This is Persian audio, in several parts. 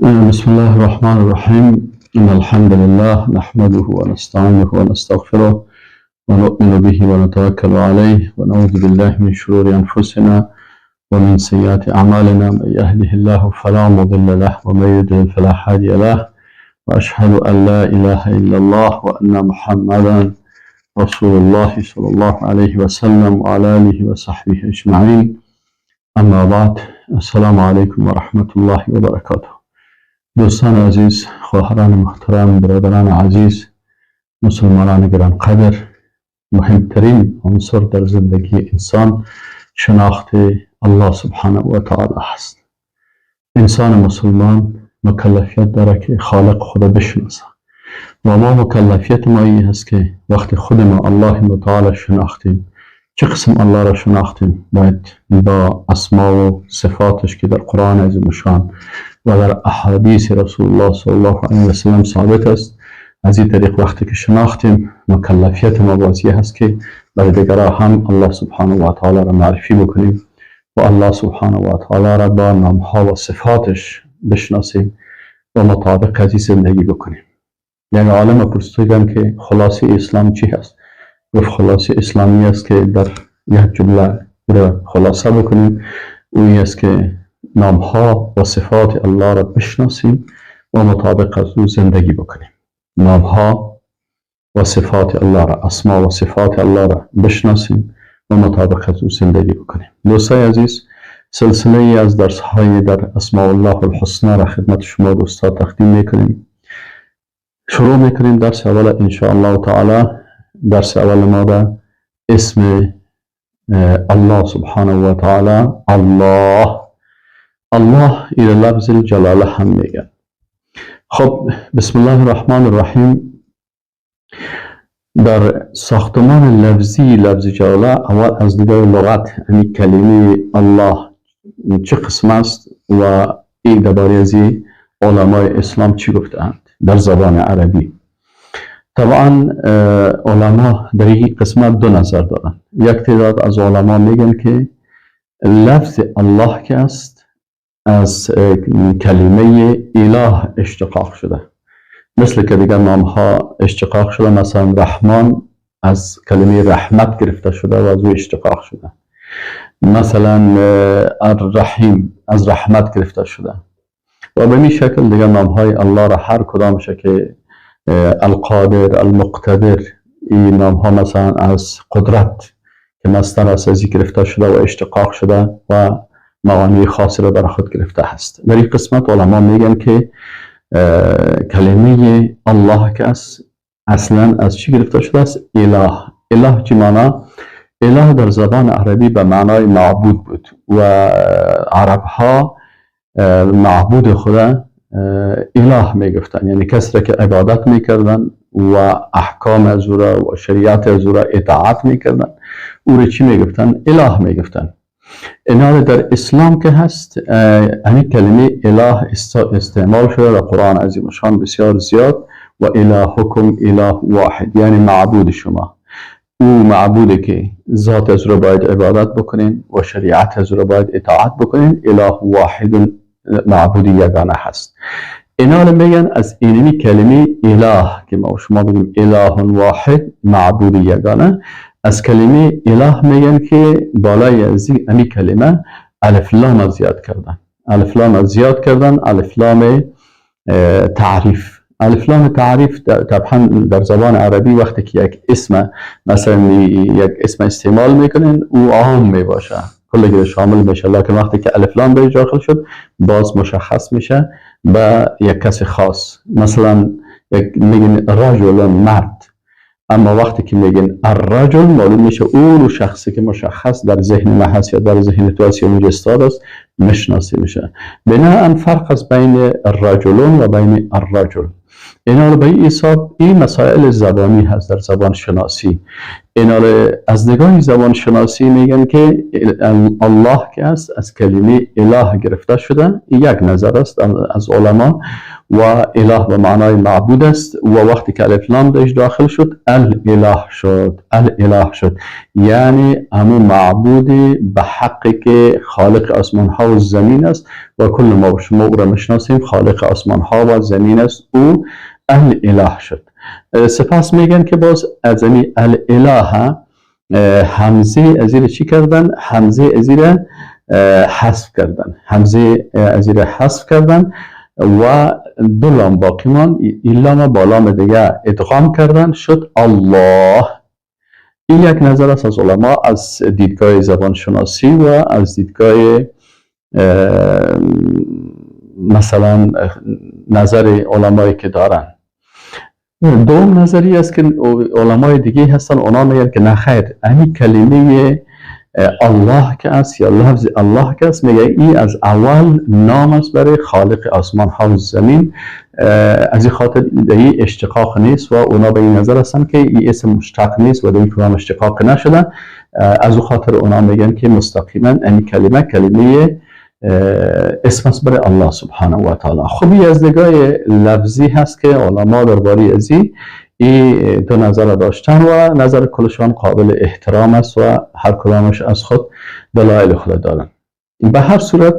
بسم الله الرحمن الرحیم. إن الحمد لله نحمده ونستعينه ونستغفره ونؤمن به ونتوكل عليه ونعوذ بالله من شرور أنفسنا ومن سيئات أعمالنا. من يهده الله فلا مضل له ومن يضلل فلا هادي له، وأشهد أن لا إله إلا الله وأن محمدا رسول الله صلى الله عليه وسلم وعلى آله وصحبه أجمعين. اما بعد، السلام علیکم و رحمت الله و برکاته. دوستان عزیز، خواهران محترم، برادران عزیز، مسلمانان گرانقدر، مهمترین عنصر در زندگی انسان شناخت الله سبحانه و تعالی هست. انسان مسلمان مکلفیت داره که خالق خود بشناسه و ما مکلفیت ما این هست که وقتی خود ما الله متعال شناختیم، چه قسم الله را شناختیم، باید با اسما و صفاتش که در قرآن عظیم شان و در احادیث رسول الله صلی الله علیه و سلم ثابت است، از این طریق وقتی که شناختیم، مکلفیت ما بازی هست که برای دیگران هم الله سبحانه و تعالی را معرفی بکنیم و الله سبحانه و تعالی را با نامها و صفاتش بشناسیم و مطابق از این زندگی بکنیم. یعنی عالم پرسیدم که خلاصه اسلام چی هست؟ گفت خلاصه اسلامی است که در یک جمله را خلاصه بکنیم، او است که نامها و صفات الله را بشناسیم و مطابق از او زندگی بکنیم. نامها و صفات الله را، اسما و صفات الله را بشناسیم و مطابق از او زندگی بکنیم. دوستای عزیز، سلسله ای از درس های در اسماء الله الحسنا را خدمت شما دوستا تقدیم میکنیم. شروع میکنیم درس اول ان شاء الله تعالی. درس اول ما در اسم الله سبحانه و تعالی، الله. الله ایره لفظ الجلاله هم میگن. خب، بسم الله الرحمن الرحیم. در ساختمان لفظی لفظ جلاله، اول از نگاه لغت یعنی کلمه الله چه قسم است و این درباره از علمای اسلام چی گفتند در زبان عربی. طبعا علما در این قسمت دو نظر دارن. یک تعداد از علما میگن که لفظ الله که است از کلمه اله اشتقاق شده، مثل که دیگر نام ها اشتقاق شده. مثلا رحمان از کلمه رحمت گرفته شده و از او اشتقاق شده. مثلا الرحیم از رحمت گرفته شده و به این شکل دیگر نام های الله را هر کدامش که القادر، المقتدر، این نام ها مثلا از قدرت که مصدر است از گرفته شده و اشتقاق شده و معانی خاصی را در خود گرفته است. در این قسمت علما میگن که کلمه الله که است اصلا از چی گرفته شده است؟ اله. اله چی معنا؟ اله در زبان عربی به معنای معبود بود و عرب ها معبود خدا اله میگفتن، یعنی کسی را که عبادت میکردن و احکام از او را و شریعت از او را اطاعت میکردن، او را چی میگفتن؟ اله میگفتن. اینا در اسلام که هست، همین کلمه اله استعمال شده در قرآن عظیم شان بسیار زیاد و الهکم اله واحد، یعنی معبود شما او معبوده که ذات از رو باید عبادت بکنین و شریعت از رو باید اطاعت بکنین. اله واحد، معبود یگانه هست. اینا رو میگن از اینمی کلمه اله که ما شما بگیم اله واحد، معبود یگانه، از کلمه اله میگن که بالای از امی کلمه الف لام زیاد کردن، الف لام زیاد کردن، الف لام تعریف. الف لام تعریف طبعا در زبان عربی وقتی که یک اسم، مثلا یک اسم استعمال میکنن، او عام میباشه، کل شامل میشه، لکن وقتی که الف لام به داخل شد، باز مشخص میشه به یک کس خاص. مثلا یک میگن رجل، مرد، اما وقتی که میگن الرجل، معلوم میشه اون شخصی که مشخص در ذهن ما هست یا در ذهن تو هست یا اونجا استاد است، مشناسی میشه. بناء فرق از بین الرجلون و بین الرجل. اینا رو به این حساب، این مسائل زبانی هست در زبان شناسی. اینا از نگاه زبان شناسی میگن که الله که است از کلمه اله گرفته شده. یک نظر است از علما و اله به معنای معبود است و وقتی که الف لام درش داخل شد الاله شد، الاله شد، یعنی همون معبود به حقی که خالق آسمان ها و زمین است و کل ما و شما او را میشناسیم، خالق آسمان ها و زمین است، او الاله شد. سپس میگن که باز از این الاله همزه از چی کردن؟ همزه از حذف کردن، همزه از حذف کردن و دو لام باقی ماند، این لام با لام دیگه ادغام کردن شد الله. این یک نظر است از علما از دیدگاه زبان شناسی و از دیدگاه مثلا نظر علمایی که دارن. دوم نظری است که علمای دیگه هستن، اونا میگن که نه خیر، همین کلمه الله که است یا لفظ الله که است، میگه این از اول نام است برای خالق آسمان ها و زمین، از این خاطر این اشتقاق نیست و اونا به این نظر هستن که این اسم مشتق نیست و در این کلام اشتقاق نشده. از او خاطر اونا میگن که مستقیما این کلمه کلمه اسم است برای الله سبحانه و تعالی. خب این از نگاه لفظی هست که علما درباره از این دو نظر داشتن و نظر کلشان قابل احترام است و هر کدامش از خود دلایل خود دارن. به هر صورت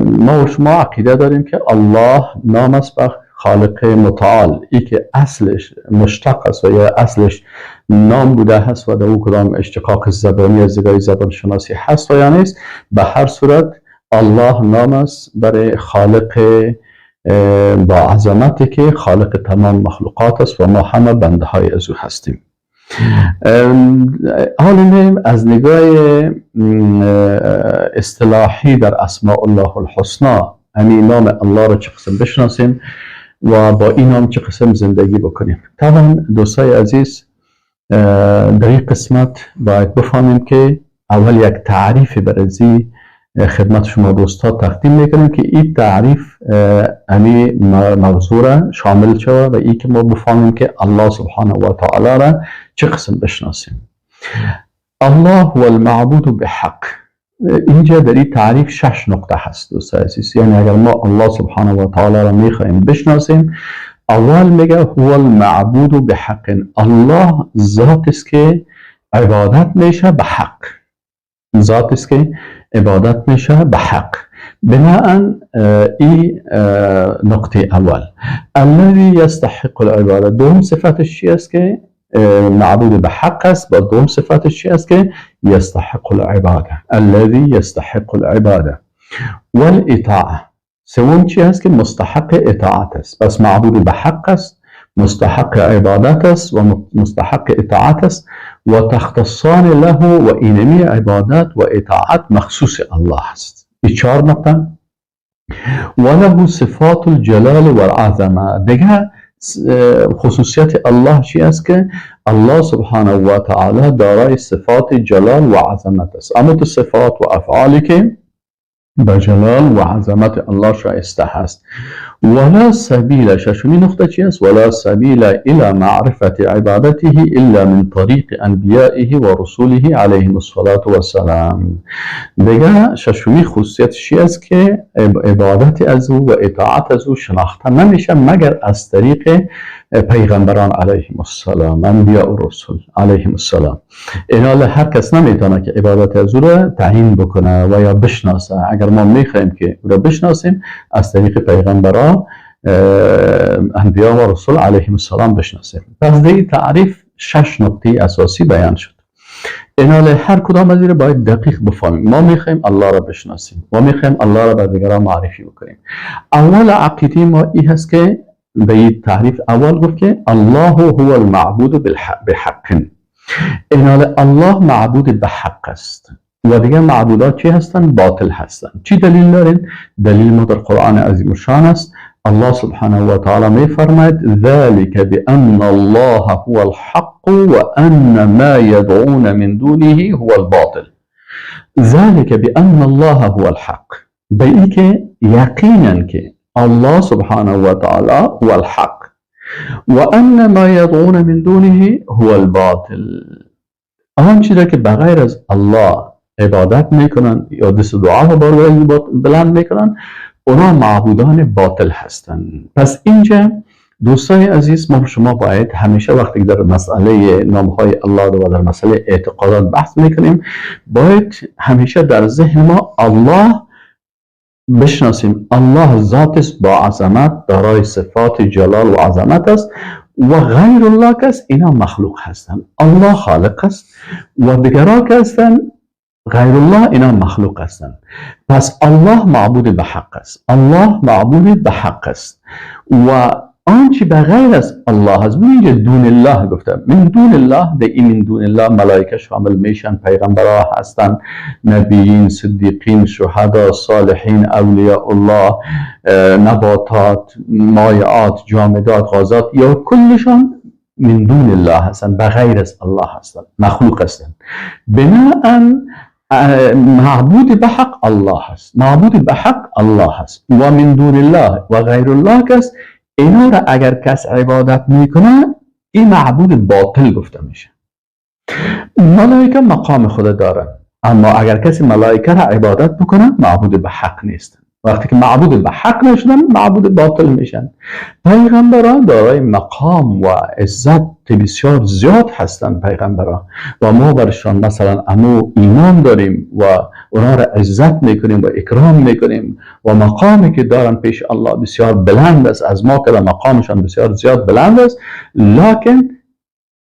ما و شما عقیده داریم که الله نام است بر خالق متعال، ای که اصلش مشتق است و یا اصلش نام بوده هست و در او کدام اشتقاق زبانی از نگاه زبان شناسی هست و یا نیست. به هر صورت الله نام است برای خالق با عظمتی که خالق تمام مخلوقات است و ما همه بنده های از او هستیم. حالا میریم از نگاه اصطلاحی در اسماء الله الحسنا، یعنی نام الله را چه قسم بشناسیم و با این نام چه قسم زندگی بکنیم. طبعا دوستای عزیز در این قسمت باید بفهمیم که اول یک تعریف برازی خدمت شما دوستا تقدیم میکنیم که این تعریف امی موضوع را شامل شود و ای که ما بفهمیم که الله سبحانه و تعالی را چه قسم بشناسیم. الله هو المعبود بحق. اینجا در این تعریف 6 نقطه هست دوست عزیز، یعنی اگر ما الله سبحانه و تعالی را میخواهیم بشناسیم، اول میگه هو المعبود بحق، الله ذات است که عبادت میشه به حق، ذات است که عبادت میشه به حق. بناء ای نقطه اول الذي يستحق العباده. دوم صفتش چی است که معبود به حق است؟ با دوم صفتش چی است که يستحق العباده، الذي يستحق العباده والاطاعه. سوم چی است که مستحق اطاعت است. پس معبود به حق است، مستحق عبادت است و مستحق اطاعت است و تختصان له و اینمی عبادت و اطاعت مخصوص الله است. این 4 نقطه. و له صفات الجلال والعظمه. دیگه خصوصیت الله چی است که الله سبحانه و تعالی دارای صفات جلال و عظمت است. اما تو صفات و افعالی که به جلال و عظمت الله شایسته هست. ولا سبیل، ششمی نقطه چی است؟ ولا سبیل الى معرفت عبادته الا من طریق انبیائه و رسوله علیهم الصلاة والسلام. دیگه ششمی خصوصیت چی است که عبادت از او و اطاعت از او شناخته نمیشه مگر از طریق پیغمبران علیهم السلام، انبیاء و رسول علیهم السلام. اینا هر کس نمیتونه که عبادت از او را تعیین بکنه و یا بشناسه. اگر ما میخوایم که او را بشناسیم از طریق پیغمبران، انبیا و رسول علیهم السلام بشناسیم. پس در تعریف 6 نقطه اساسی بیان شد. اینا هر کدام از این باید دقیق بفهمیم. ما میخوایم الله را بشناسیم و میخوایم الله را به دیگران معرفی بکنیم. اول عقیده ما این هست که به این تعریف اول گفت که الله هو المعبود بحق. اینا الله معبود به حق است و دیگه معبودات چی هستن؟ باطل هستن. چی دلیل دارین؟ دلیل ما در قرآن عظیم الشان است. الله سبحانه و تعالی می فرماید ذلك بأن الله هو الحق وأن ما يدعون من دونه هو الباطل. ذلك بأن الله هو الحق، به ای که یقینا که الله سبحانه و تعالی هو الحق. و ان ما یدعون من دونه هو الباطل، آنچه را که بغیر از الله عبادت میکنن یا دست دعا رو بر بلند میکنن، اونا معبودان باطل هستند. پس اینجا دوستای عزیز، ما شما باید همیشه وقتی که در مسئله نامهای الله و در مسئله اعتقادات بحث میکنیم، باید همیشه در ذهن ما الله بشناسیم. الله ذات است با عظمت، دارای صفات جلال و عظمت است و غیر الله کس اینا مخلوق هستند. الله خالق است و دیگران که هستند غیر الله اینا مخلوق هستند. پس الله معبود به حق است، الله معبود به حق است و آنچه به غیر از الله هست، اینجا دون الله گفته، من دون الله، ده این من دون الله ملائکه شامل میشن، پیغمبرها هستن، نبیین، صدیقین، شهدا، صالحین، اولیاء الله، نباتات، مایعات، جامدات، غازات، یا کلشان من دون الله هستن، به غیر از الله هستن، مخلوق هستن. بناءً معبود به حق الله هست، معبود به حق الله هست و من دون الله و غیر الله کس اینا را اگر کس عبادت میکنه این معبود باطل گفته میشه. ملائکه مقام خود دارن، اما اگر کسی ملائکه را عبادت بکنه معبود به حق نیست. وقتی که معبود به حق نشدن معبود باطل میشن. پیغمبران دارای مقام و عزت بسیار زیاد هستند پیغمبران، و ما برشان مثلا امو ایمان داریم و اونا را عزت میکنیم و اکرام میکنیم و مقامی که دارن پیش الله بسیار بلند است، از ما که مقامشان بسیار زیاد بلند است، لکن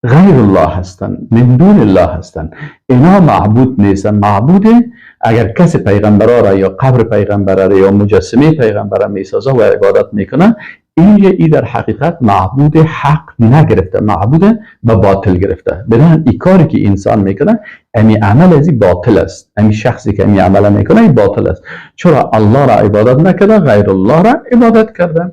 غیر الله هستند، من دون الله هستند، اینا معبود نیستن. معبود اگر کسی پیغمبرا را یا قبر پیغمبرا را یا مجسمه پیغمبرا میسازه و عبادت میکنه، اینجا ای در حقیقت معبود حق نگرفته، معبود به باطل گرفته. بنابراین ای کاری که انسان میکنه امی عمل از باطل است، امی شخصی که امی عمل میکنه ای باطل است. چرا الله را عبادت نکرده، غیر الله را عبادت کرده.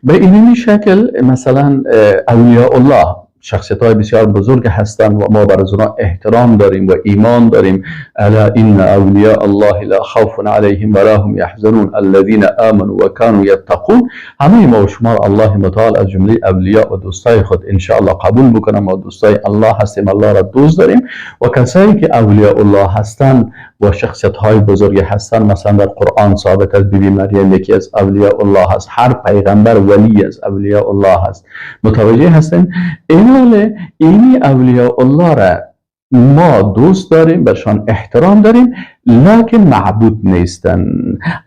به این شکل مثلا اولیاء الله شخصیت های بسیار بزرگ هستند و ما بر از اونا احترام داریم و ایمان داریم. الا ان اولیاء الله لا خوف علیهم ولا هم یحزنون الذین آمنوا و کانوا یتقون. همه ما و شما الله متعال از جمله اولیاء و دوستای خود ان شاء الله قبول بکنه. ما دوستای الله هستیم، الله را دوست داریم و کسایی که اولیاء الله هستند و شخصیت های بزرگ هستند، مثلا در قرآن ثابت است بیبی مریم یکی از اولیاء الله هست، هر پیغمبر ولی از اولیاء الله هست. متوجه هستین؟ اینی اولیاء الله را ما دوست داریم، برشان احترام داریم، لکن معبود نیستن.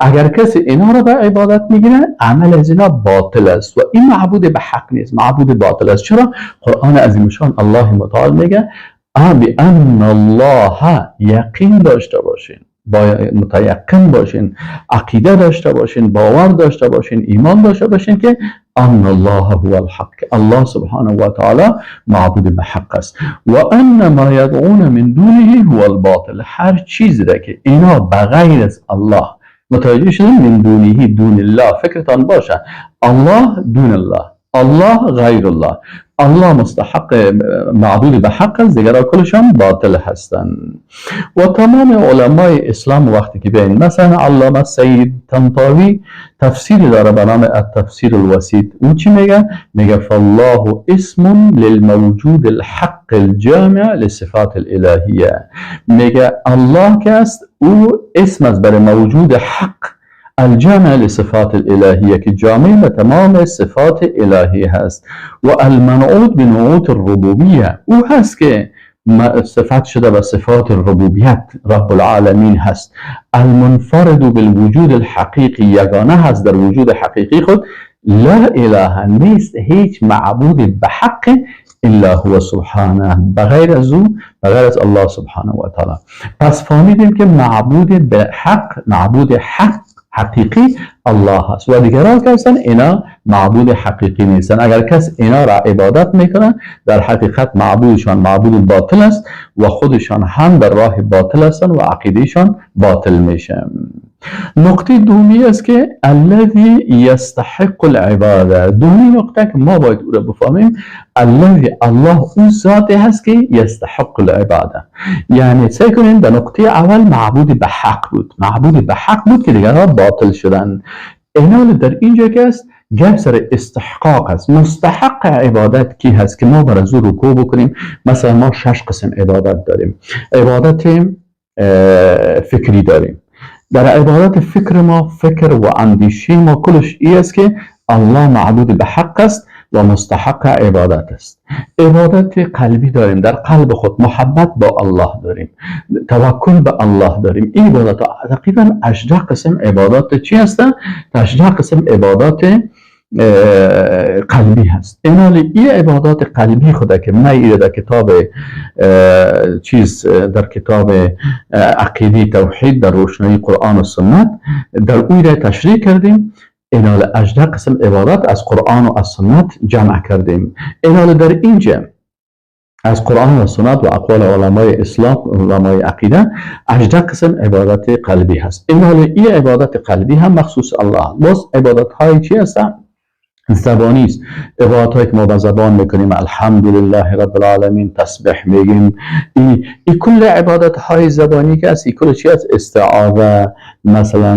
اگر کسی اینا را به عبادت میگیره عمل از اینا باطل است و این معبود به حق نیست، معبود باطل است. چرا؟ قرآن عظیم شان الله متعال میگه بان الله، یقین داشته باشین، با متیقن باشین، عقیده داشته باشین، باور داشته باشین، ایمان داشته باشین که ان الله هو الحق، الله سبحانه و تعالی معبود به حق است و ان ما یدعون من دونه هو الباطل. هر چیزی را که اینا بغیر از الله، متوجه شدن؟ من دونه، دون الله، فکرتان باشه الله دون الله، الله غیر الله، الله مستحق معبود به حق است، دیگران کلشان باطل هستند. و تمام علمای اسلام وقتی که بین مثلا علامه سید طنطاوی تفسیر داره به نام التفسیر الوسیط، او چی میگه؟ میگه فالله اسم للموجود الحق الجامع لصفات الالهیه. میگه الله که است او اسم است برای موجود حق الجامع لصفات الالهیه که جامع به تمام صفات الهی هست و المنعوت بنعوت الربوبیه، او هست که صفت شده به صفات الربوبیت، رب العالمین هست. المنفرد بالوجود الحقیقی، یگانه هست در وجود حقیقی خود. لا اله، نیست هیچ معبود به حق الا هو سبحانه، بغیر از او، بغیر از الله سبحانه و تعالی. پس فهمیدیم که معبود به حق، معبود حق حقیقی الله هست و دیگران که هستن اینا معبود حقیقی نیستن. اگر کس اینا را عبادت میکنن در حقیقت معبودشان معبود باطل است و خودشان هم در راه باطل هستن و عقیدهشان باطل میشه. نقطه دومی است که الذی یستحق العباده. دومی نقطه که ما باید او را بفهمیم، الذی، الله اون ذاتی هست که یستحق العباده. یعنی سعی کنیم در نقطه اول معبود به حق بود، معبود به حق بود که دیگرها باطل شدن. اینا در اینجا که است گپ سر استحقاق است. مستحق عبادت کی هست که ما بر از او رکوع بکنیم؟ مثلا ما 6 قسم عبادت داریم. عبادت فکری داریم. در عبادت فکر ما، فکر و اندیشه ما کلش ای است که الله معبود به حق است و مستحق عبادت است. عبادت قلبی داریم، در قلب خود محبت با الله داریم، توکل به الله داریم. این عبادت تقریبا 18 قسم عبادات چی هستن؟ 18 قسم عبادات قلبی هست. این عبادات قلبی خوده که من در کتاب چیز، در کتاب عقیده توحید در روشنایی قرآن و سنت در اوی را تشریح کردیم. اینال 18 قسم عبادات از قرآن و از سنت جمع کردیم. اینال در اینجا از قرآن و سنت و اقوال علمای اسلام، علمای عقیده، 18 قسم عبادت قلبی هست. اینال این عبادت قلبی هم مخصوص الله. باز عبادت های چی هستن؟ زبانی است. عبادت هایی که ما به زبان میکنیم، الحمدلله رب العالمین، تسبیح میگیم، این کل عبادت های زبانی که است، این کل چی است؟ استعاذه مثلا.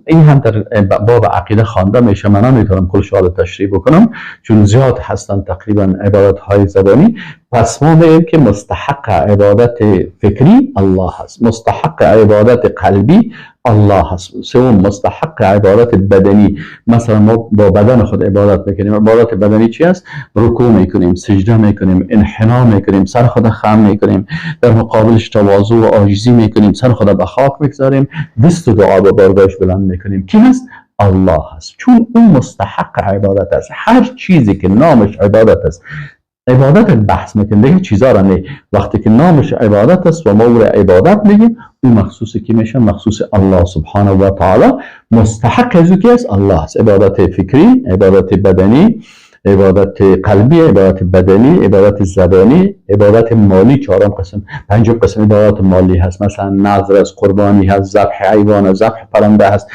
این هم در باب عقیده خوانده میشه. من نمیتونم کل شما تشریح بکنم چون زیاد هستن تقریبا عبادت های زبانی. پس ما میگیم که مستحق عبادت فکری الله هست، مستحق عبادت قلبی الله هست. سوم مستحق عبادت بدنی، مثلا ما با بدن خود عبادت میکنیم. عبادت بدنی چی است؟ رکوع میکنیم، سجده میکنیم، انحنا میکنیم، سر خود خم میکنیم، در مقابلش تواضع و عاجزی میکنیم، سر خود به خاک میگذاریم، دست و دعا به بارگاهش بلند میکنیم. کی هست؟ الله هست، چون اون مستحق عبادت است. هر چیزی که نامش عبادت است، عبادت بحث میکنیم دیگه چیزا را نه. وقتی که نامش عبادت است و ما او را عبادت میگیم، اون مخصوص کی میشه؟ مخصوص الله سبحانه و تعالی. مستحق از او کی است؟ الله است. عبادت فکری، عبادت بدنی، عبادت قلبی، عبادت بدنی، عبادت زبانی، عبادت مالی. 4 قسم، 5 قسم عبادت مالی هست. مثلا نذر است، قربانی هست، ذبح حیوان، ذبح پرنده هست.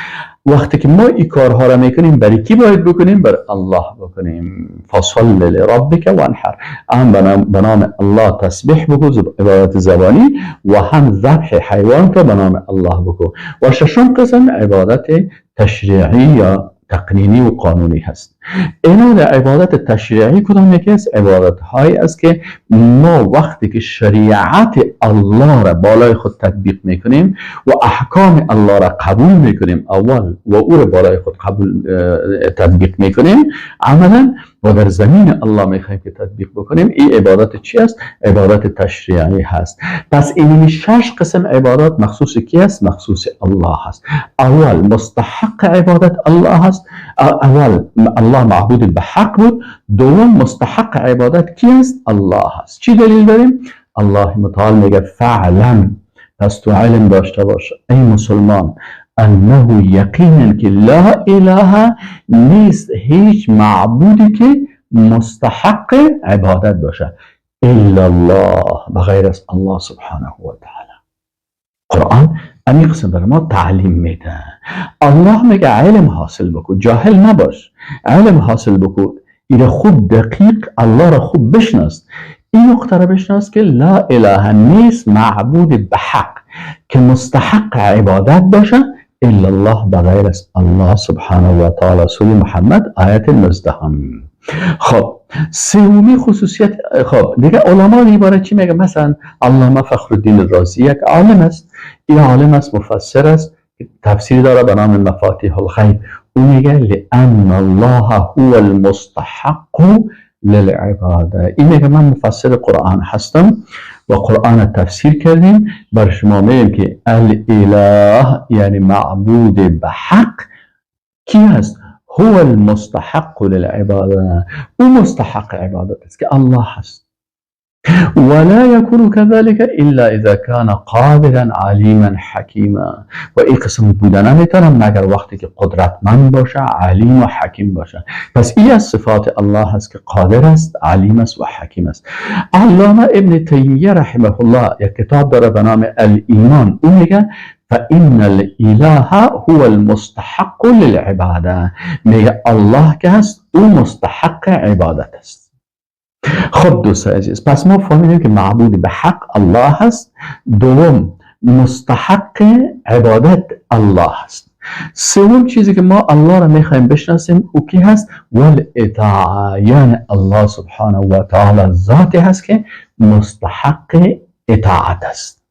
وقتی که ما این کارها را میکنیم، برای کی باید بکنیم؟ برای الله بکنیم. فصل لربک وانحر. هم به نام الله تسبیح بگو، عبادت زبانی، و هم ذبح حیوان را به نام الله بگو. و ششم قسم عبادت تشریعی یا تقنینی و قانونی هست. اینا در عبادت تشریعی کدام یکی است؟ عبادت های است که ما وقتی که شریعت الله را بالای خود تطبیق میکنیم و احکام الله را قبول میکنیم اول و او را بالای خود قبول تطبیق میکنیم عملا و در زمین الله میخوایم که تطبیق بکنیم، این عبادت چی است؟ عبادت تشریعی هست. پس این 6 قسم عبادت مخصوص کی است؟ مخصوص الله هست. اول مستحق عبادت الله هست، اول الله معبود به حق بود. دوم مستحق عبادت کی است؟ الله هست. چی دلیل داریم؟ الله متعال میگه فعلم، پس تو علم داشته باش ای مسلمان، انه یقینا که لا اله نیست هیچ معبودی که مستحق عبادت باشه الا الله، بغیر از الله سبحانه و تعالی. قرآن این قسم برای ما تعلیم میده. الله میگه علم حاصل بکو، جاهل نباش، علم حاصل بکو، ایره خوب دقیق الله را خوب بشناس. این نقطه را بشناس که لا اله نیست معبود به حق که مستحق عبادت باشه الا الله، بغیر از الله سبحانه و تعالی. سوره محمد آیت 19. خب سومی خصوصیت، خب دیگه علما عبارت چی میگه؟ مثلا علامه فخرالدین رازی یک عالم است، این عالم است، مفسر است، تفسیر داره به نام مفاتیح الغیب. او میگه لأن الله هو المستحق للعباده. این میگه من مفسر قرآن هستم و قرآن تفسیر کردیم، بر شما میگم که الاله یعنی معبود به حق کی هست؟ هو المستحق للعباده، او مستحق عبادت است که الله هست. ولا يكون كذلك إلا إذا كان قادرا عليما حكيما. و این قسم بودن نمیتونم مگر وقتی که قدرتمند باشه، علیم و حکیم باشه. پس این از صفات الله هست که قادر است، علیم است و حکیم است. علامه ابن تیمیه رحمه الله یک کتاب داره به نام الایمان. او میگه فإن الإله هو المستحق للعبادة. میگه الله که هست او مستحق عبادت است. خب دوست عزیز، پس ما فهمیدیم که معبود به حق الله هست. دوم مستحق عبادت الله هست. سوم چیزی که ما الله را میخوایم بشناسیم او کی هست؟ والاطاعه، یعنی الله سبحانه و تعالی ذاتی هست که مستحق اطاعت است.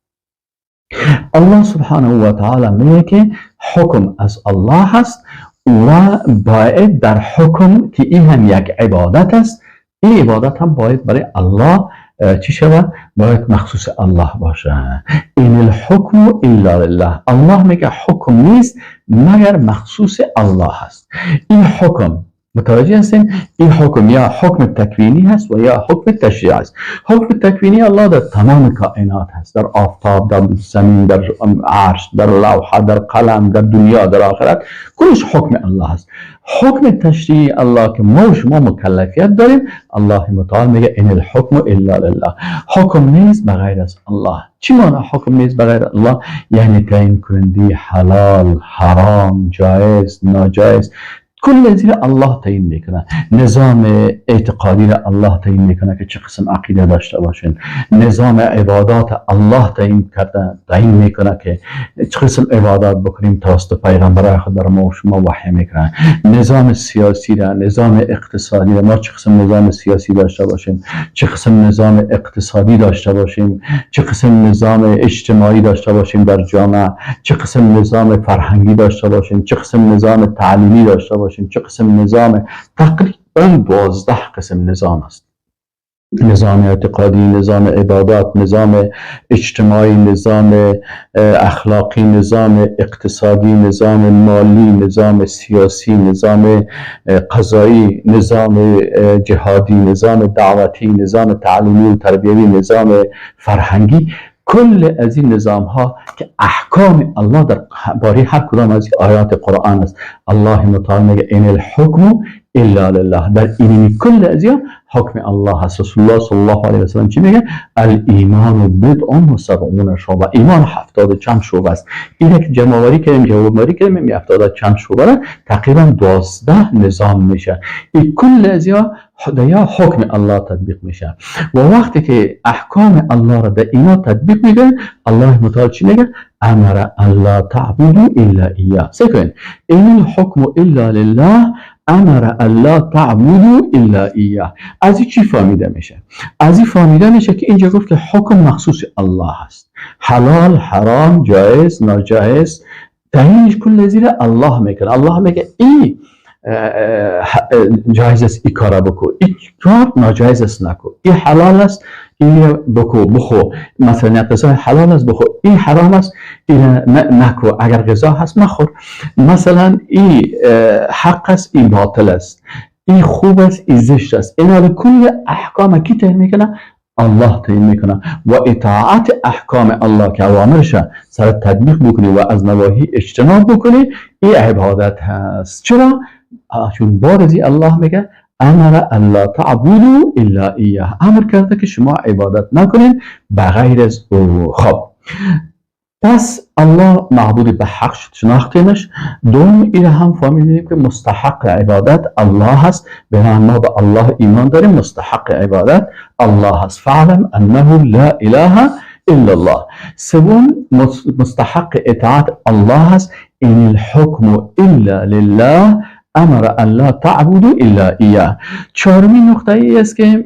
الله سبحانه و تعالی میگه که حکم از الله هست و باید در حکم که این هم یک عبادت است، این عبادت هم باید برای الله چی شود؟ باید مخصوص الله باشه. ان الحکم الا لله. الله میگه حکم نیست مگر مخصوص الله هست. این حکم، متوجه هستین؟ این حکم یا حکم تکوینی هست و یا حکم تشریعی است. حکم تکوینی الله در تمام کائنات هست، در آفتاب، در زمین، در عرش، در لوحه، در قلم، در دنیا، در آخرت، کلش حکم الله هست. حکم تشریعی الله که ما و شما مکلفیت داریم، الله متعال میگه ان الحکم الا لله، حکم نیست بغیر از الله. چی معنی حکم نیست بغیر الله؟ یعنی تعیین کننده حلال، حرام، جایز، ناجایز، کل زیر الله تعیین میکنه. نظام اعتقادی را الله تعیین میکنه که چه قسم عقیده داشته باشین. نظام عبادات الله تعیین کرده، تعیین میکنه که چه قسم عبادات بکنیم، توسط پیغمبر خود بر ما و شما وحی میکنه. نظام سیاسی را، نظام اقتصادی را، ما چه قسم نظام سیاسی داشته باشیم، چه قسم نظام اقتصادی داشته باشیم، چه قسم نظام اجتماعی داشته باشیم در جامعه، چه قسم نظام فرهنگی داشته باشیم، چه قسم نظام تعلیمی داشته باشیم، چه قسم نظام، تقریبا 12 قسم نظام است. نظام اعتقادی، نظام عبادات، نظام اجتماعی، نظام اخلاقی، نظام اقتصادی، نظام مالی، نظام سیاسی، نظام قضایی، نظام جهادی، نظام دعوتی، نظام تعلیمی و تربیوی، نظام فرهنگی. کل از این نظام ها که احکام الله در باره هر کدام از آیات قرآن است. الله متعال میگه ان الحکم الا لله، در این کل از این حکم الله هست. رسول الله صلی الله علیه و سلم چی میگه؟ الایمان بضع و سبعون شعبه، ایمان 70 چند شعبه است. این که جمع آوری کردیم، جواب آوری کردیم، 70 چند شعبه را تقریبا 12 نظام میشه. این کل از یا حکم الله تطبیق میشه و وقتی که احکام الله را در اینا تطبیق میکنه، الله متعال چی میگه؟ امر الا تعبدوا الا ایاه. سکن ان الحکم الا لله امر الا تعبدوا الا ایاه. از این چی فهمیده میشه؟ از این فهمیده میشه که اینجا گفت که حکم مخصوص الله هست، حلال، حرام، جایز، ناجایز، تعیینش کل زیر الله میکنه. الله میگه ای جایز است ای کارا بکو، ای کار ناجایز است نکو، ای حلال است این بکو بخو، مثلا غذا حلال است بخو، این حرام است این نکو، اگر غذا هست مخور، مثلا این حق است این باطل است، این خوب است این زشت است. این کل احکام کی تعیین میکنه؟ الله تعیین میکنه. و اطاعت احکام الله که اوامرش سر تطبیق بکنی و از نواهی اجتناب بکنی، این عبادت هست. چرا؟ چون بارزی الله میگه امر الا تعبدوا الا ایاه، امر کرده که شما عبادت نکنین بغیر از او. خب پس الله معبود به حق شد، شناختیمش. دوم این هم فهمیدیم که مستحق عبادت الله هست، بنابراین ما به الله ایمان داریم، مستحق عبادت الله هست. فعلم انه لا اله الا الله. سوم مستحق اطاعت الله هست. ان الحکم الا لله امر ان لا تعبدوا الا ایاه. چهارمین نقطه ای است که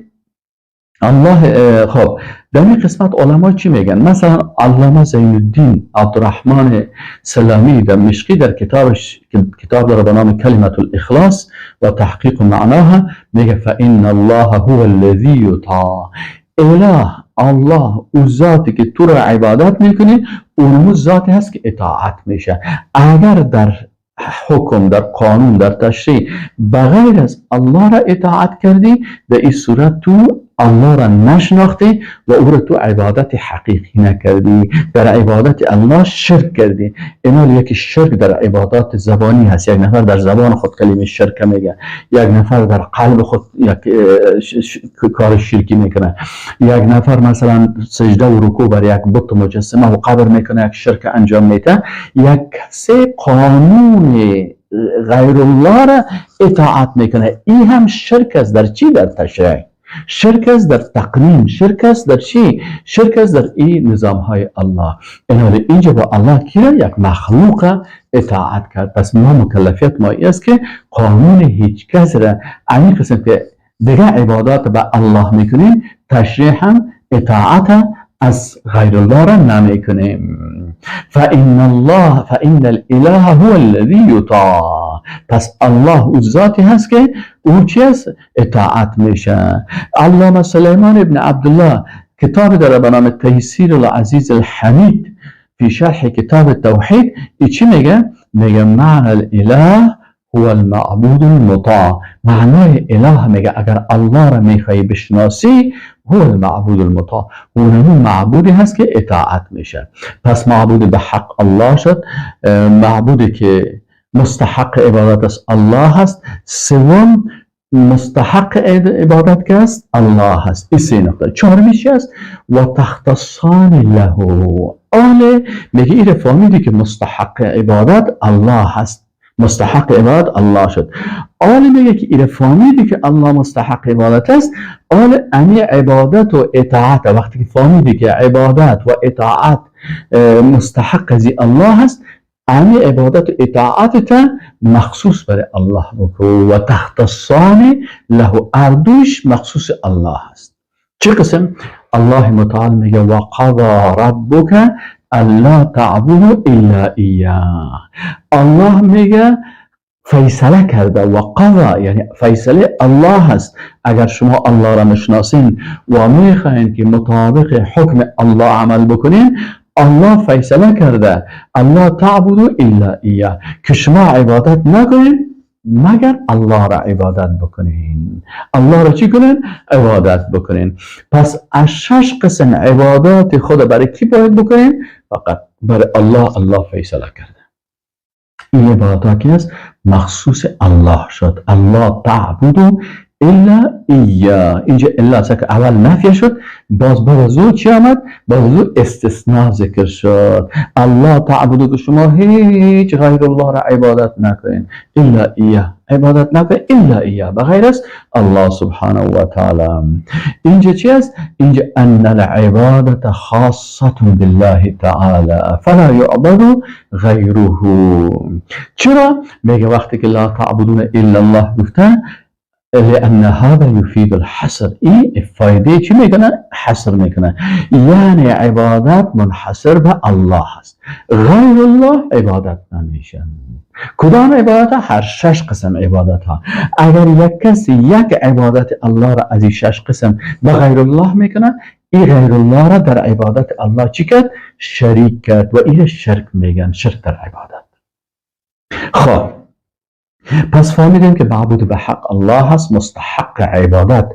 الله، خب در این قسمت علما چی میگن؟ مثلا علامه زین الدین عبدالرحمن سلامی دمشقی در کتابش، کتاب داره به نام کلمة الاخلاص و تحقیق معناها، میگه فان الله هو الذی یطاع. اله الله او ذاتی که تو را عبادت میکنی، اون ذاتی هست که اطاعت میشه. اگر در حکم، در قانون، در تشریع بغیر از الله را اطاعت کردی، در این صورت تو الله را نشناختی و او را تو عبادت حقیقی نکردی، در عبادت الله شرک کردی. اینا یکی شرک در عبادات زبانی هست، یک نفر در زبان خود کلمه شرک میگه، یک نفر در قلب خود یک کار شرکی میکنه، یک نفر مثلا سجده و رکوع بر یک بت مجسمه و قبر میکنه، یک شرک انجام میده. یک کسی قانون غیر الله را اطاعت میکنه، این هم شرک است. در چی؟ در تشریع. شرک است در تقنین، شرک است در چی؟ شرک است در این نظام های الله. اینجا با الله کی را؟ یک مخلوق اطاعت کرد. پس ما مکلفیت ما است که قانون هیچ کس را این قسم که دیگه عبادات به الله میکنیم، تشریح هم اطاعت از غیر الله را نمیکنیم. فإن الله فإن الإله هو الذي يطاع. پس الله او ذاتی هست که او چی است؟ اطاعت میشه. علامه سلیمان ابن عبدالله کتاب داره به نام تیسیر العزیز الحمید فی شرح کتاب التوحید. ای چی میگه؟ میگه معنی الاله هو المعبود المطاع. معنای اله، میگه اگر الله را میخوای بشناسی، هو المعبود المطاع، اون معبودی هست که اطاعت میشه. پس معبود به حق الله شد، معبودی که مستحق عبادت است الله هست. سوم، مستحق عبادت که است الله هست. این سه نقطه. چهارمیش است؟ و تختصان له. آله میگه ایره فهمیدی که مستحق عبادت الله هست، مستحق عبادت الله شد. آل میگه که ایره فهمیدی که الله مستحق عبادت است، آل امی عبادت و اطاعت، وقتی که فهمیدی که عبادت و اطاعت مستحق ازی الله هست، امی عبادت و اطاعت تا مخصوص برای الله بکو. و تختصان له، اردوش مخصوص الله هست. چه قسم؟ الله متعال میگه و قضا ربک الا تعبدوا الا ایاه. الله میگه فیصله کرده، و قضا یعنی فیصله الله هست. اگر شما الله را مشناسین و میخواین که مطابق حکم الله عمل بکنین، الله فیصله کرده الا تعبدوا الا ایاه، که شما عبادت نکنین مگر الله را عبادت بکنین. الله را چی کنین؟ عبادت بکنین. پس از شش قسم عبادات خود برای کی باید بکنین؟ فقط برای الله. الله فیصله کرده. این عبادت که است مخصوص الله شد. الا تعبدوا الا ایاه. اینجا الا است که اول نفی شد، باز بعد از او چی آمد؟ باز از او استثناء ذکر شد. الا تعبدوا که شما هیچ غیر الله را عبادت نکنین، الا ایاه، عبادت نکنین الا ایاه، بغیر از الله سبحانه و تعالی. اینجا چی است؟ اینجا ان العبادة خاصة بالله تعالی فلا يعبد غیره. چرا؟ میگه وقتی که لا تعبدون الا الله گفته، لأن هذا يفيد الحصر. این فایده چی میکنه؟ حصر میکنه، یعنی عبادت منحصر به الله هست، غیر الله عبادت نمیشن. کدام عبادت؟ هر شش قسم عبادت ها. اگر یک کسی یک عبادت الله را از این شش قسم به غیر الله میکنه، این غیر الله را در عبادت الله چی کرد؟ شریک کرد و این شرک میگن، شرک در عبادت. خب، پس فهمیدیم که معبود به حق الله هست، مستحق عبادت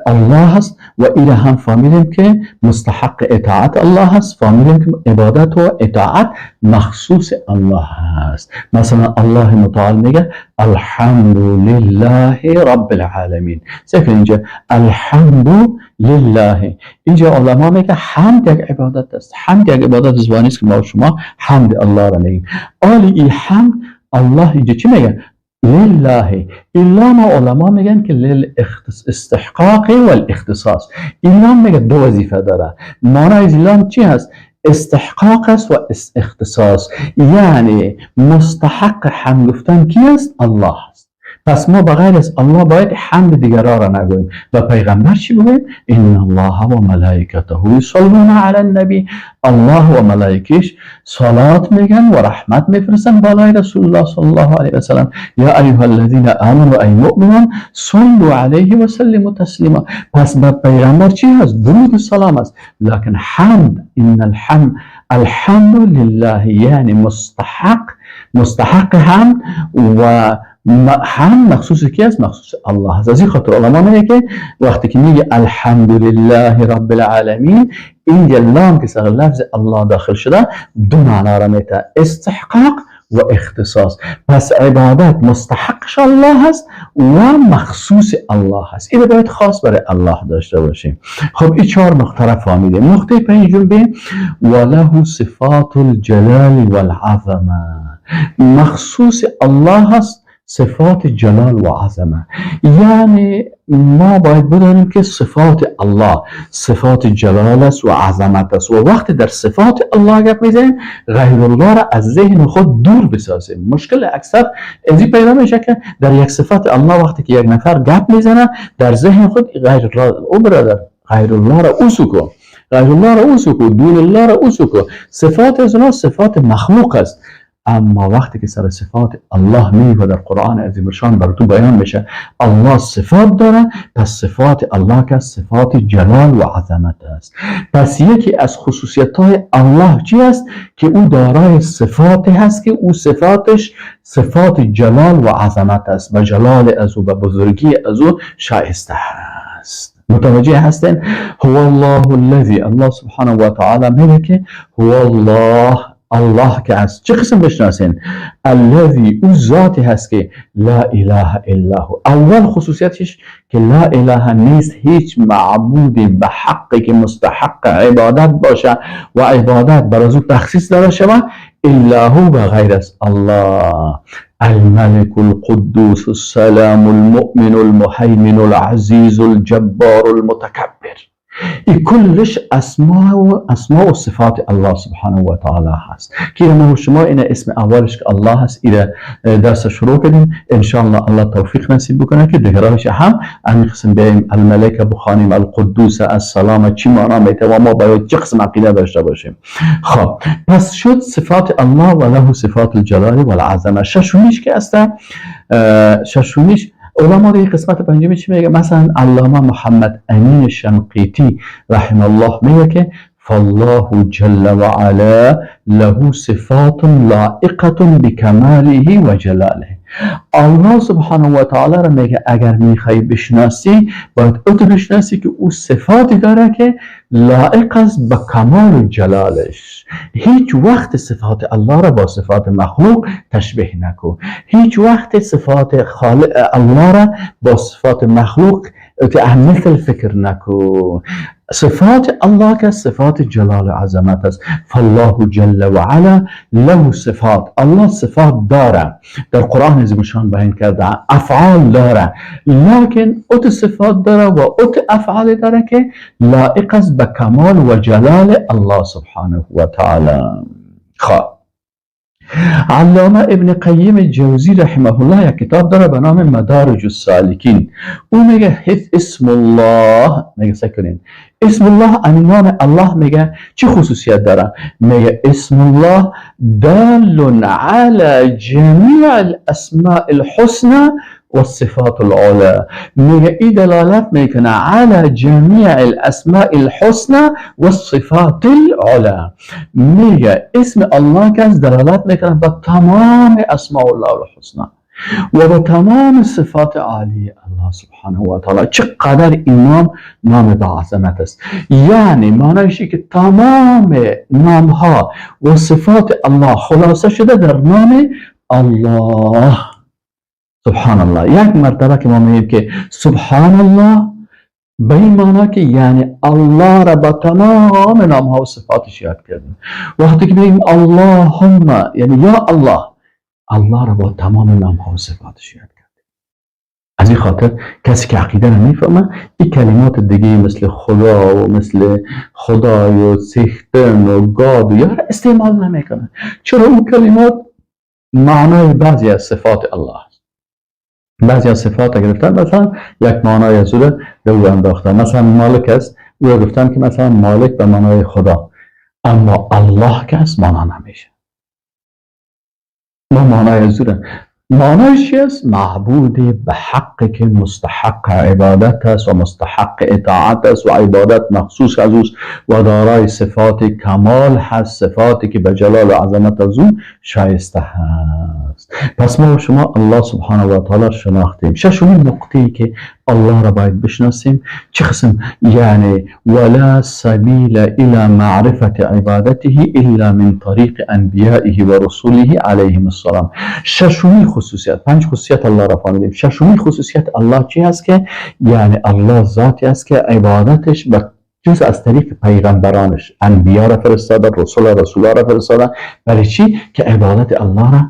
الله هست و ایره هم فهمیدیم که مستحق اطاعت الله هست. فهمیدیم که عبادت و اطاعت مخصوص الله هست. مثلا الله متعال میگه الحمد لله رب العالمین. سیل اینجا الحمد لله. اینجا علما میگه حمد یک عبادت است. حمد یک عبادت زبانی است که ما شما حمد الله را میگیم. آلی ای حمد الله اینجا چی میگه؟ لله. این لام علما میگن که للاستحقاق والاختصاص. این لام میگه دو وظیفه داره. معنای لام چی هست؟ استحقاق است و اختصاص، یعنی مستحق حمد گفتن کی است؟ الله است. پس ما بغیر از الله باید حمد دیگران را نگوییم و پیغمبر چی بگوییم؟ ان الله و ملائکته یصلون علی النبی. الله و ملائکش صلات میگن و رحمت میفرستن بالای رسول الله صلی الله علیه و سلم. یا ایها الذین آمنوا ای مؤمنون صلوا علیه و سلموا تسلیما. پس به پیغمبر چی هست؟ درود و سلام است. لكن حمد، ان الحمد، الحمد لله، یعنی مستحق حمد و هم مخصوص کی است؟ مخصوص الله است. از این خاطر علما میگه که وقتی که میگه الحمد لله رب العالمین، اینجا لام که سر لفظ الله داخل شده دو معنا را میته، استحقاق و اختصاص. پس عبادت مستحقش الله هست و مخصوص الله هست. این باید خاص برای الله داشته باشیم. خب، این چهار نقطه را فهمیدیم. نقطه پنجم به وله صفات الجلال والعظمه. مخصوص الله هست. صفات جلال و عظمه. یعنی ما باید بدانیم که صفات الله صفات جلال است و عظمت است و وقتی در صفات الله گپ میزنیم غیر الله را از ذهن خود دور بسازیم. مشکل اکثر از این پیدا میشه که در یک صفات الله وقتی که یک نفر گپ میزنه در ذهن خود غیر الله، او برادر غیر الله را اوسو کو، غیر الله را اوسو کو، دون الله را اوسو کو. صفات از اونا صفات مخلوق است. اما وقتی که سر صفات الله می و در قرآن عظیم الشان بر تو بیان میشه الله صفات داره، پس صفات الله که صفات جلال و عظمت است. پس یکی از خصوصیت های الله چی است؟ که او دارای صفاتی هست که او صفاتش صفات جلال و عظمت است و جلال از او و بزرگی از او شایسته است. متوجه هستین؟ هو الله الذی، الله سبحانه و تعالی میگه که هو الله، الله که هست. چه قسم بشناسین؟ الذی، او ذاتی هست که لا اله الا هو. اول خصوصیتش که لا اله نیست، هیچ معبودی به حقی که مستحق عبادت باشه و عبادت بر از او تخصیص داده شود الا هو، به غیر از الله. الملك القدوس السلام المؤمن المهيمن العزيز الجبار المتكبر. این کلش اسماء و صفات الله سبحانه و تعالی هست که ما و شما این اسم اولش که الله هست ایره درس شروع کردیم. انشاءالله الله توفیق نصیب بکنه که دیگرایش هم همین قسم بیایم الملک بخوانیم، القدوس، السلام چی معنا میته و ما باید چه قسم عقیده داشته باشیم. خب پس شد صفات الله و له صفات الجلال والعظمه. ششمیش که هست، ششمیش علما در قسمت پنجمی چی میگه؟ مثلا علامه محمد امین شنقیطی رحمه الله میگه که فالله جل وعلا له صفات لائقة بکماله و جلاله. الله سبحانه و تعالی را میگه اگر میخوای بشناسی باید او تو بشناسی که او صفاتی داره که لائق است به کمال و جلالش. هیچ وقت صفات الله را با صفات مخلوق تشبیه نکن. هیچ وقت صفات خالق الله را با صفات مخلوق مثل فکر نکن. صفات الله که صفات جلال و عظمت است. فالله جل وعلا له صفات، الله صفات داره در قرآن عظیم الشان بیان کرده، افعال داره، لکن اوت صفات داره و اوت افعال داره که لائق است به کمال و جلال الله سبحانه و تعالی. خب علامه ابن قیم جوزی رحمه الله یک کتاب داره به نام مدارج السالکین. او میگه اسم الله، میگه سکنین اسم الله، نام الله میگه چه خصوصیت داره؟ میگه اسم الله دال على جمیع الاسماء الحسنى والصفات العلى. میگه ای دلالت میکنه على جمیع الاسماء الحسنى والصفات العلى. میگه اسم الله که از دلالت میکنه به تمام اسماء الله الحسنى و به تمام صفات عالی الله سبحانه و تعالی. چقدر این نام نام با عظمت است. یعنی معنیش که تمام نام ها و صفات الله خلاصه شده در نام الله. سبحان الله. یک مرتبه که ما میگیم که سبحان الله به این معنا که یعنی الله را با تمام نام ها و صفاتش یاد کردیم. وقتی که میگیم اللهم یعنی یا الله، الله را با تمام نام ها و صفاتش یاد کردیم. از این خاطر کسی که عقیده را میفهمه این کلمات دیگه مثل خدا و مثل خدای و سیختن و گاد و یا استعمال نمیکنه. چرا؟ اون کلمات معنای بعضی از صفات الله است. بعضی از صفات گرفتن مثلا یک معنای از او به او انداختن. مثلا مالک است، او گفتن که مثلا مالک به معنای خدا، اما الله که است معنا نمیشه. ما معنای از او معنایش چی است؟ معبود به حق که مستحق عبادت است و مستحق اطاعت است و عبادت مخصوص از اوست و دارای صفات کمال هست، صفاتی که به جلال و عظمت از او شایسته هست. پس ما و شما الله سبحانه و تعالی شناختیم. ششمین نقطه‌ای که الله را باید بشناسیم چه قسم؟ یعنی ولا سبیل الى معرفت عبادته الا من طریق انبیائه و رسوله علیهم السلام. ششمین خصوصیت، پنج خصوصیت الله را فهمیدیم. ششمین خصوصیت الله چی هست؟ که یعنی الله ذاتی است که عبادتش به جز از طریق پیغمبرانش، انبیا را فرستاده، رسول را فرستاده. برای چی؟ که عبادت الله را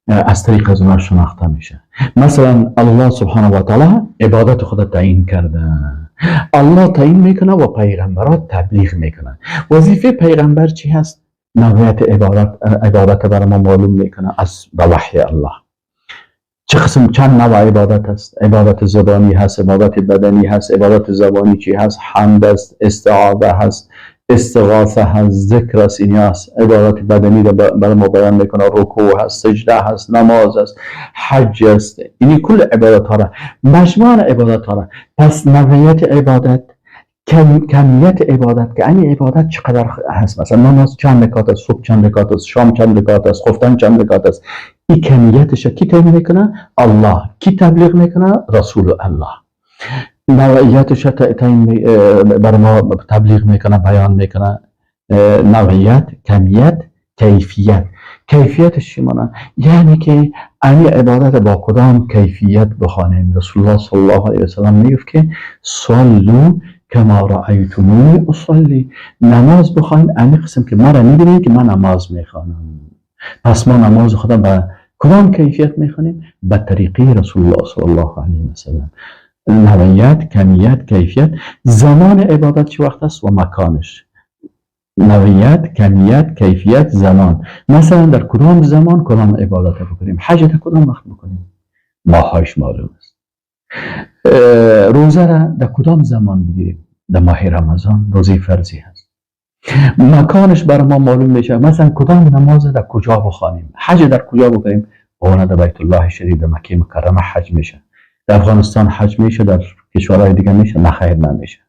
از طریق از اونها شناخته میشه. مثلا الله سبحانه و تعالی عبادت خود تعیین کرده، الله تعیین میکنه و پیغمبرات تبلیغ میکنه. وظیفه پیغمبر چی هست؟ نوعیت عبادت برای ما معلوم میکنه از به وحی الله. چه قسم چند نوع عبادت هست؟ عبادت زبانی هست، عبادت بدنی هست. عبادت زبانی چی هست؟ حمد است، استعاذه هست، استغاثه هست، ذکر است، اینی هست. عبادت بدنی رو برای ما بیان میکنه، رکوع هست، سجده هست، نماز است، حج است. اینی کل عبادت ها را، مجموع عبادت ها را. پس نوعیت عبادت، کمیت عبادت که این عبادت چقدر هست، مثلا نماز چند رکعت است، صبح چند رکعت است، شام چند رکعت است، خفتن چند رکعت است، این کمیتش کی تعیین میکنه؟ الله. کی تبلیغ میکنه؟ رسول الله. نوعیتش تعیین بر ما تبلیغ میکنه، بیان میکنه. نوعیت، کمیت، کیفیت. کیفیتش چی معنی؟ یعنی که این عبادت با کدام کیفیت بخوانیم. رسول الله صلی الله علیه وسلم میگفت که صلوا کما رأیتمونی اصلی، نماز بخواین این قسم که ما را میبینید که من نماز میخوانم. پس ما نماز خودم به کدام کیفیت میخوانیم؟ به طریقه رسول الله صلی الله علیه وسلم. نوعیت، کمیت، کیفیت. زمان عبادت چه وقت است و مکانش. نوعیت، کمیت، کیفیت، زمان. مثلا در کدام زمان کدام عبادت بکنیم، حج در کدام وقت بکنیم، ماهاش معلوم است. روزه را در کدام زمان بگیریم، در ماه رمضان روزه فرضی هست. مکانش بر ما معلوم میشه، مثلا کدام نماز در کجا بخوانیم، حج در کجا بکنیم. اون در بیت الله شریف در مکه مکرمه حج میشه، در افغانستان حج میشه، در کشورهای دیگه میشه؟ نه خیر، نمیشه.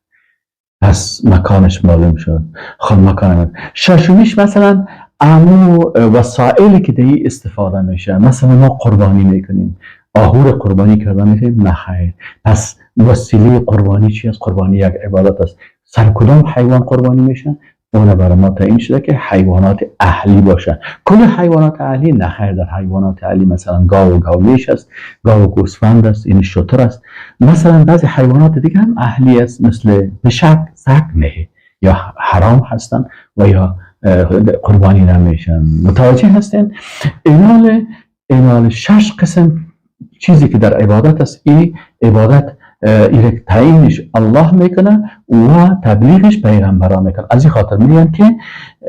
پس مکانش معلوم شد. خب مکان ششمیش مثلا امو وسایلی که دی استفاده میشه، مثلا ما قربانی میکنیم، آهور قربانی کردن میکنیم؟ نه خیر. پس وسیله قربانی چی است؟ قربانی یک عبادت است. سر کدام حیوان قربانی میشه؟ اون برای ما تعیین شده که حیوانات اهلی باشه. کل حیوانات اهلی؟ نه خیر. در حیوانات اهلی مثلا گاو و گاومیش است، گاو و گوسفند است، این شتر است. مثلا بعضی حیوانات دیگه هم اهلی است، مثل پشک، سگ نه، یا حرام هستن و یا قربانی نمیشن. متوجه هستین؟ اینال شش قسم چیزی که در عبادت است، این عبادت این تعیینش الله میکنه و تبلیغش پیغمبران میکنه. از این خاطر میگن که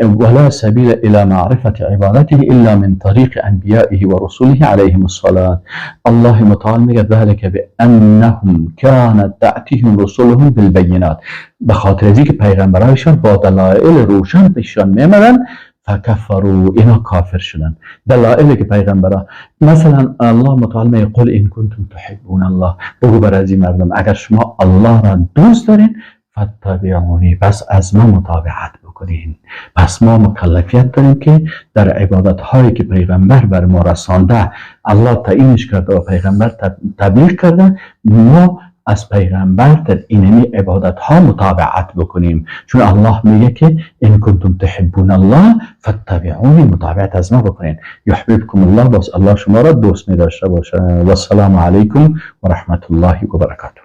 ولا سبیل الى معرفت عبادته الا من طریق انبیائه و رسوله علیهم الصلاة. الله متعال میگه ذلك بانهم كانت تأتیهم رسولهم بالبینات، به خاطر از اینکه پیغمبرایشان با دلایل روشن پیششان میامدن، فکفروا، اینا کافر شدن. دلایلی که پیغمبرا، مثلا الله متعال میگه قل ان کنتم تحبون الله، بگو بر از این مردم اگر شما الله را دوست دارین، فاتبعونی، پس از ما متابعت بکنین. پس ما مکلفیت داریم که در عبادت هایی که پیغمبر بر ما رسانده، الله تعیینش کرده و پیغمبر تبلیغ کرده، ما از پیغمبر در اینمی عبادت ها متابعت بکنیم، چون الله میگه که ان کنتم تحبون الله فاتبعونی، متابعت از ما بکنین. یحببکم الله، باز الله شما را دوست می داشته باشه. و السلام علیکم و رحمت الله و برکاته.